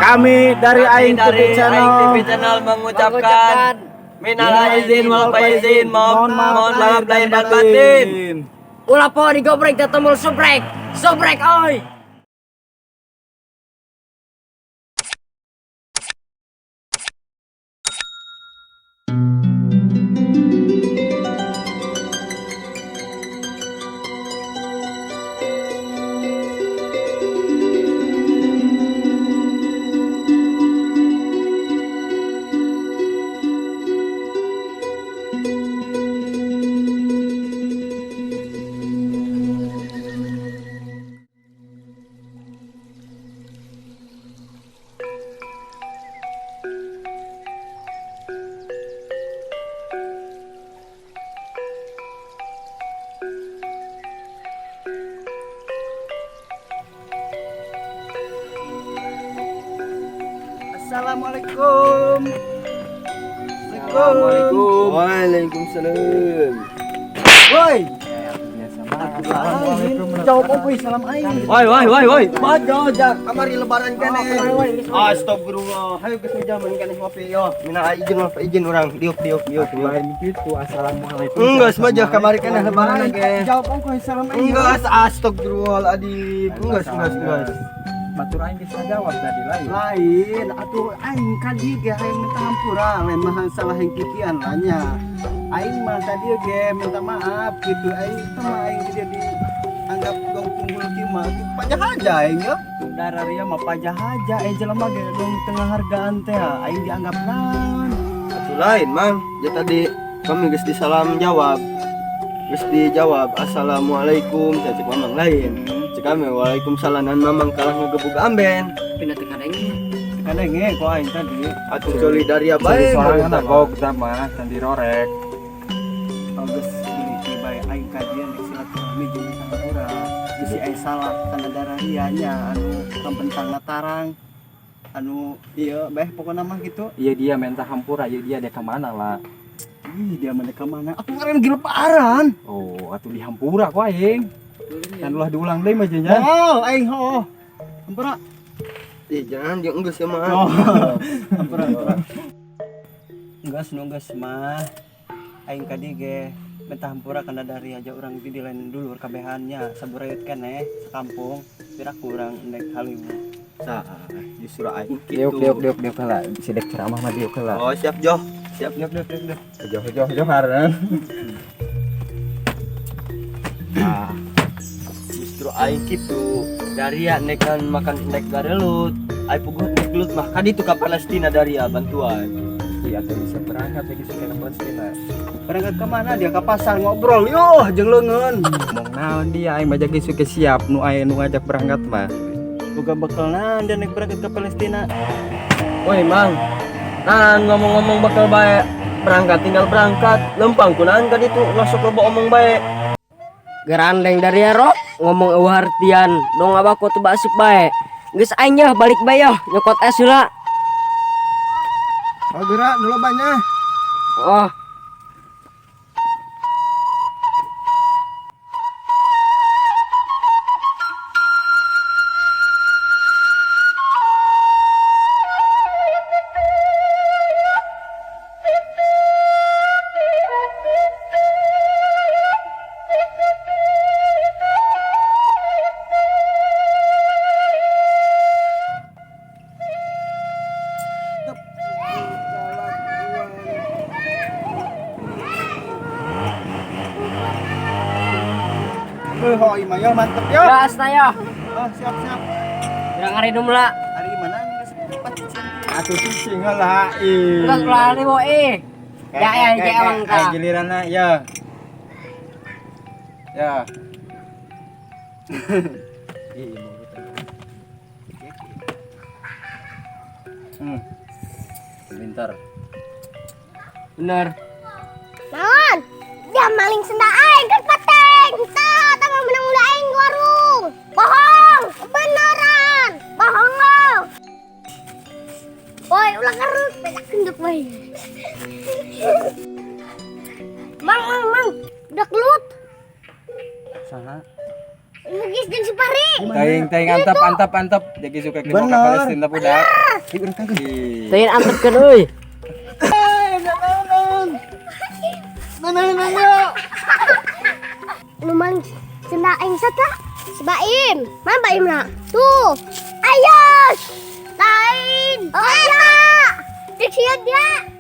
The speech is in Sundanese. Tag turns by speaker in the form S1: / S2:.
S1: Kami dari Aing TV Channel.
S2: Aing TV Channel mengucapkan minal aizin wal faizin, mohon mohon maaf lahir dan batin.
S3: Ulah poho digobrek da tombol subrek. Subrek oi.
S1: Assalamualaikum.
S2: Assalamualaikum. Waalaikumsalam.
S1: Woi. Assalamualaikum. Jawab apa salam aing.
S2: Woi woi woi woi. Maju jak kamari lebaran keneh. Astagfirullah. Hayu geus ngejaman keneh ngopi yo. Minal aizin wal faizin urang diuk diuk diuk.
S4: Lain gitu, assalamualaikum.
S2: Enggak semaju kamari keneh lebaran ge.
S1: Jawab apa salam aing.
S2: Enggak, astagfirullahaladzim. Enggak, enggak, enggak.
S4: Batur aing geus ngajawab tadi lain.
S1: Lain atuh aing ka dieu ge hayang minta hampura, lain mah salah yang kikian lah nya. Aing mah ka dieu ge minta maaf gitu. Aing teh mah aing ge dianggap gong tunggul kieu mah atuh pajah aja aing ya. Dararia mah pajah aja aing jelema ge dong tengah hargaan teh aing dianggap naon.
S2: Atuh lain, Mang. Ya tadi kami geus disalam jawab. Geus dijawab assalamualaikum, saya cek mamang lain. Cek kami waalaikumsalam dan mamang kalah ngegebug amben.
S3: Pindah teu kadenge.
S1: Kadenge ku aing tadi.
S2: Atuh solidaria bae.
S4: Sorangan gog mah can dirorek.
S1: Bagus ini bae aing ka dieu nek silaturahmi jeung minta hampura. Bisi aing salah kana dararia nya anu kampentang tarang. Anu ieu bae pokona mah gitu.
S4: Iya dia minta hampura, iya dia dia kemana lah.
S1: Ih, dia mana ke mana? Aku kemarin gila lebaran.
S4: Oh, atuh dihampura ku aing. Kan ulah diulang deui mah nya.
S1: Oh, aing ho. Hampura.
S2: Ih, jangan jeung geus ya mah.
S1: Oh. Hampura, hampura. Enggeus nu geus mah. Aing ka dieu ge minta hampura kana dari aja urang di lain dulur kabehannya saburayut keneh sakampung pira kurang endek halimu.
S2: Sah, justru aing
S4: Diuk
S2: kitu.
S4: diuk diuk diuk heula, sidek ceramah mah diuk heula.
S2: Oh, siap, Joh. Siap.
S1: Diuk diuk diuk diuk.
S4: Joh joh joh hareun.
S2: Ah, justru aing kitu. Daria nekan makan nek garelut. Aing puguh nek gelut mah kaditu ka Palestina daria bantuan.
S4: Iya atuh bisa berangkat lagi ke Palestina.
S1: Berangkat ke mana dia ke pasar ngobrol yo jeung leungeun.
S4: Ngomong naon dia aing mah jadi suka siap nu aing nu ngajak berangkat mah.
S1: Boga bekal naon dia nek berangkat ke Palestina.
S2: Woi, Mang. Nah, ngomong-ngomong bakal bae berangkat tinggal berangkat. Lempang kunaan kan itu ulah sok loba omong bae.
S3: Gerandeng dari ero ngomong eueuh artian dong abako teu asup bae. Geus aing yeuh balik bae yeuh nyokot es heula.
S1: Oh gerak dulu banyak.
S3: Oh.
S1: Hoi mah yo mantep yo.
S3: Gas na yo.
S1: Oh, siap siap.
S3: Urang ngaridum lah.
S1: Hari mana geus pacicin.
S4: Atuh cicing heula ih.
S3: Ulah ulah wo eh. Ya ya ya emang
S4: Aing
S3: ka.
S4: giliranna ya. Ya. Hmm. Pintar.
S3: Bener.
S5: Naon? Dia maling senda aing kan pateng. Tah, tah menang udah aing di warung. Bohong, beneran. Bohong lo. Woi, ulah ngerut, banyak gendut woi. Mang, mang, mang, udah kelut.
S1: Saha?
S5: Mugis jeung si Pari.
S4: Teuing teuing antep antep antep jadi suka ke
S1: Bener.
S4: Palestina budak.
S1: Ayo urang tangkeun.
S4: Ih.
S3: Teuing antepkeun euy.
S1: Nah, nah, nah.
S5: Nu maling sendal aing sata? Si Baim. Mana Baim na? Tuh. Ayo. Lain. Oh, eta. Cek sia dia.